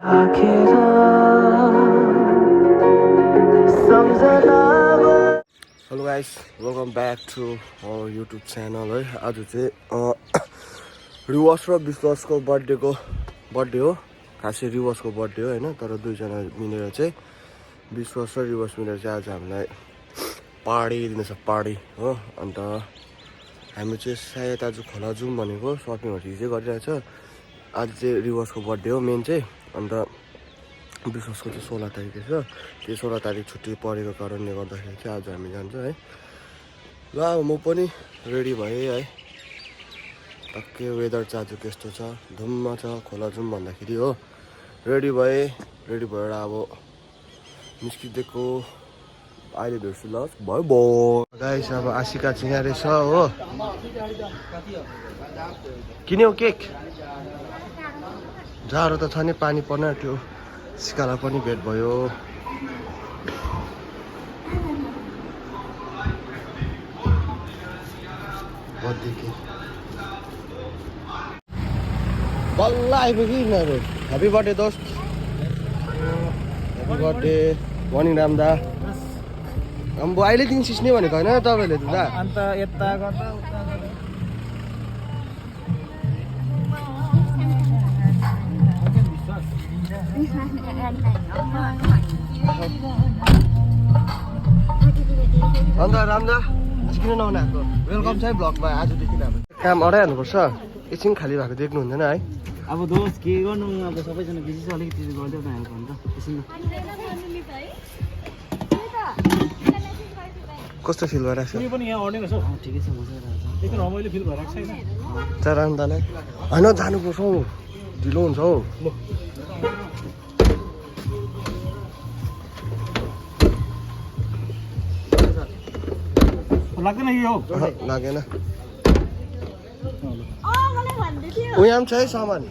Hello guys, welcome back to our YouTube channel है। आज चाहिँ रिवास र विश्वासको बर्थडे हो। खासै रिवासको बर्थडे हो होइन, तर दुईजना मिलेर चाहिँ विश्वास र रिवास मिलेर चाहिँ आज हामीलाई पार्टी दिनेछ, पार्टी हो। अन्त हामी चाहिँ सायद आज खोला जाउँ भनेको, सपिङहरू हिजै गरिरहेछ। आज चाहिँ रिवासको बर्थडे हो मेन चाहिँ। अन्त विश्वासको चाहिँ 16 तारिक छ। त्यो 16 तारिक छुट्टी परेको कारणले गर्दाखेरि चाहिँ आज हामी जान्छ है। ल अब म पनि रेडी भएँ है। टक्कै वेदर चाहिँ आज त्यस्तो छ, धुम्म छ। खोला जाउँ भन्दाखेरि हो, रेडी भएर अब निस्किदिएको। अहिले भेट्छु ल, भयो गाइस। अब आशिका चाहिँ यहाँ रहेछ हो। किन्यौ केक? जाडो त छ नि, पानी पर्न त्यो सिकाला पनि भेट भयो। बल्ल आइपुग्यो यिनीहरू। ह्याप्पी बर्थडे दोस्त, ह्याप्पी बर्थडे मर्निङ रामदा। अब अहिलेदेखि सिस्ने भनेको होइन तपाईँहरूले त दा। अन्त यता गर्दा उता गर्दा अन्त रामदा किन नआउनु आएको? वेलकम छ है ब्लगमा आजदेखि। अब काम अडाइहाल्नुपर्छ, एकछिन खाली भएको देख्नु हुँदैन है। अब दोस्त के गर्नु, अब सबैजना बिजी छ, अलिकति गरिदेऊ न हेल्प अन्त एकछिन। कस्तो फिल भइरहेको छ? तिमी पनि यहाँ अड्ने रहेछ हौ। ठिकै छ, मजा आइरहेको छ। एकदम रमाइलो फिल भइरहेको छैन? चार रामदालाई होइन जानुपर्छ हौ, ढिलो हुन्छ हौ। लाग्दैन कि हो? लागेन। उयाँ पनि छ है सामान।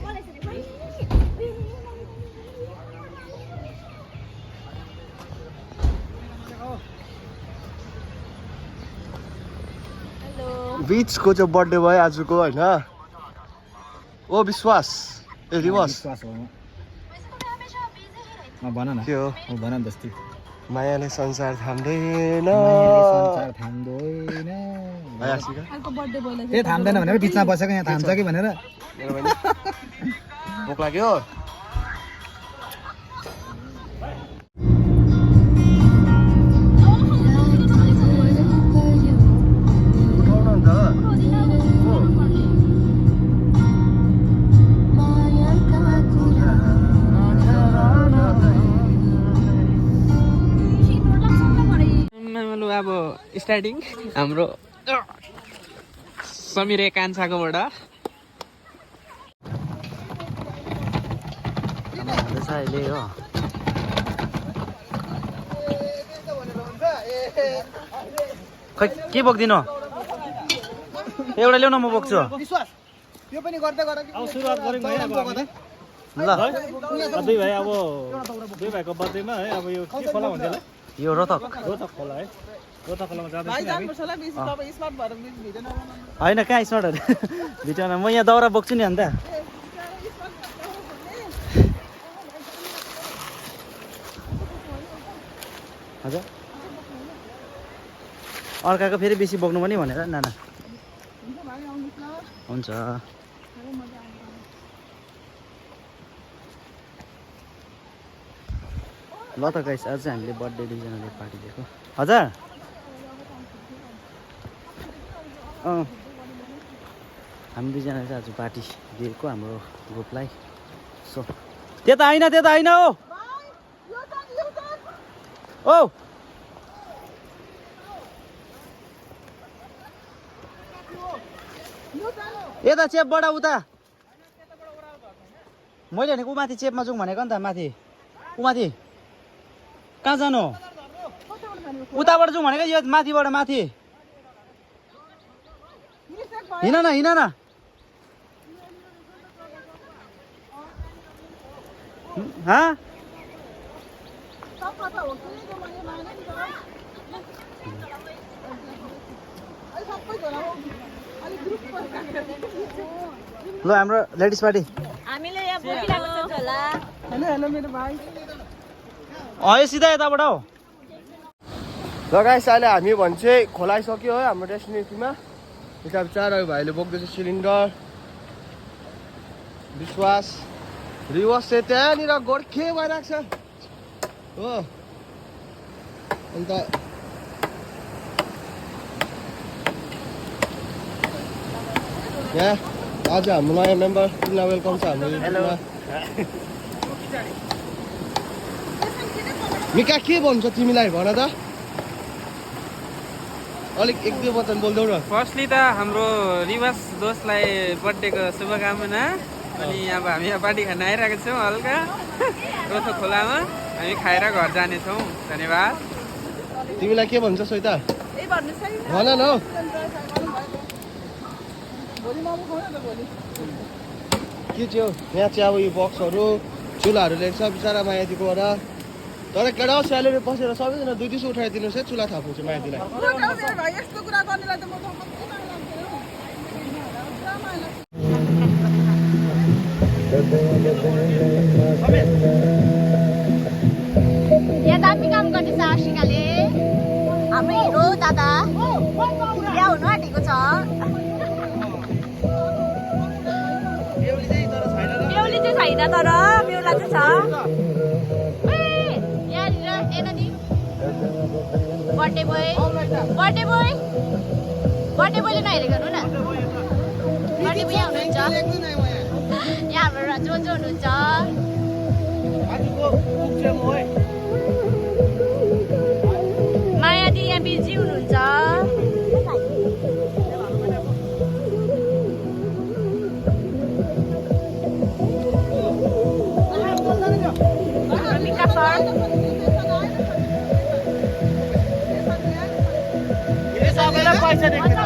बिचको चाहिँ बर्थडे भयो आजको होइन। ओ विश्वास, ए रिवास भन न के हो? भन न दस्ती। मायाले संसार थाम्दैन। ए थाम्दैन भनेर बिचमा बसेको, यहाँ थाम्छ कि भनेर। भोक लाग्यो? अब स्टार्टिङ हाम्रो समीर कान्छाकोबाट अहिले हो। खै के बोक्दिनु? एउटा ल्याउन, म बोक्छु। यो पनि गर्दै गर कि अब सुरुवात गरौँ है। अब ल दुई भाइ, अब दुई भाइको बर्थडेमा है। अब यो के खोला भन्छ होला? यो रोतक खोला है। रोतक खोलामा जाँदैछौँ हामी। होइन, कहाँ स्मार्टहरू भिडियोमा म यहाँ दाउरा बोक्छु नि अन्त। हजुर अर्काको फेरि बेसी बोक्नु पनि भनेर नाना हुन्छ। ल त गाइस, आज चाहिँ हामीले बर्थडे दुईजनाले पार्टी दिएको। हजुर हामी दुईजनाले चाहिँ आज पार्टी दिएको हाम्रो ग्रुपलाई। सो त्यता होइन हो ओ यता चेपबाट उता। मैले भनेको माथि चेपमा जाउँ भनेको नि त। माथि माथि कहाँ जानु? उताबाट जाउँ भनेको, यो माथिबाट माथि। हिँड न ल हाम्रो लेडिज पार्टी हामीले यहाँ बोकिरहेको छ होला हेलो हेलो मेरो भाइ यो सिधा यताबाट हो ल गाइस अहिले हामी भने चाहिँ खोलाइसक्यो है हाम्रो डेस्टिनेसनमा यता चार भाइले बोक्दैछ सिलिन्डर विश्वास रिवर्स चाहिँ त्यहाँनिर गोर्खे भइरहेको छ हो अन्त यहाँ आज हाम्रो नयाँ मेम्बर तिमीलाई वेलकम छ हाम्रो युट्युबमा मिका के भन्छ तिमीलाई भन त अलिक एक दुई वचन बोल्दौ न फर्स्टली त हाम्रो रिवास दोस्तलाई बर्थडेको शुभकामना अनि अब हामी यहाँ पार्टी खान आइरहेको छौँ हल्का रोथो खोलामा हामी खाएर घर जानेछौँ धन्यवाद तिमीलाई के भन्छ श्वेता भन न हौ के चाहिँ हो यहाँ चाहिँ अब यो बक्सहरू चुलाहरू ल्याउँछ बिचरा मायादीकोबाट तर केटा स्यालेरी पसेर सबैजना 200 उठाइदिनुहोस् है चुला थाप्नु चाहिँ मायादीलाई यस्तो कुरा गर्नेलाई त म यहाँ दामी काम गर्दैछ आशिकाले हाम्रो हिरो दादा बिहा हुनु आँटेको छ बेहुली चाहिँ छैन तर बेहुला चाहिँ छ यहाँनिर एनादी बर्थडे बोय बोयले नहेरेको हेर्नु न बर्थडे बोय यहाँ हुनुहुन्छ यहाँ हाम्रो जो हुनुहुन्छ मायादी यहाँ बिजी हुनुहुन्छ मिका सर पैसा देख्दैन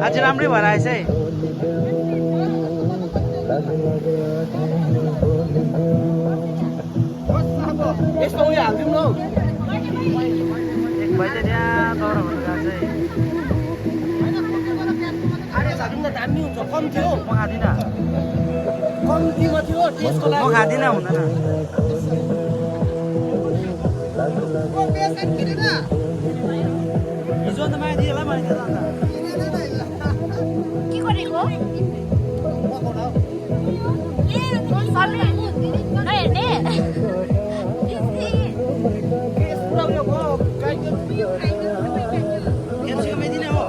आज राम्रै भएर आएछ है यस्तो उयो हालिदिउँ न हौ एक भाइ चाहिँ त्यहाँ दौरा भएर गएको छ है हालिदिउँ न दामी हुन्छ कम्ती हो म खाँदिनँ कम्तीमा थियो त्यसको लागि म खाँदिनँ हुँदैन हिजो अन्त माया दिएला मैले त अन्त के गरेको नहेर्ने एमसीको दिने हो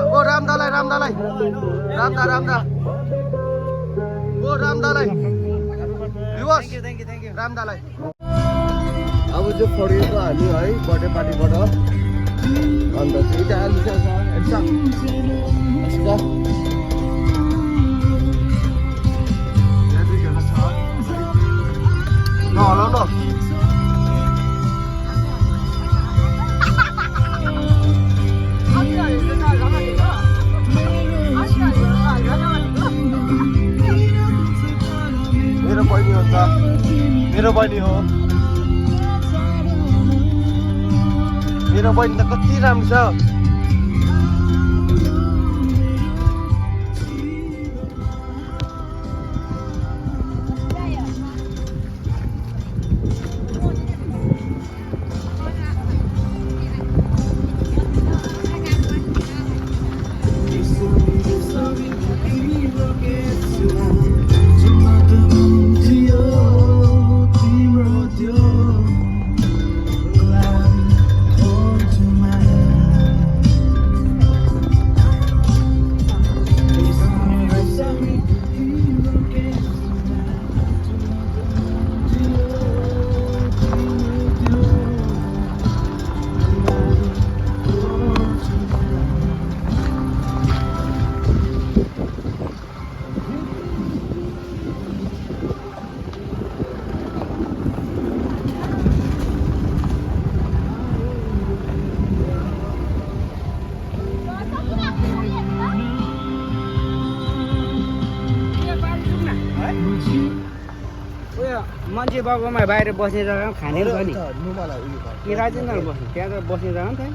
ओ रामदालाई रामदा ओ रामदालाई रामदालाई अब चाहिँ फर्केको हामी है बर्थडे पार्टीबाट अन्त चाहिँ त्यहाँ नहलाउ न मेरो बहिनी हो त मेरो बहिनी हो मेरो बहिनी त कति राम्रो छ मान्छे बाबुमा बाहिर बस्ने जग्गा पनि खाने छ नि नुमालाई उयो भयो। कि राजेन्द्र बस्ने त्यहाँ त बस्ने जग्गा पनि थियो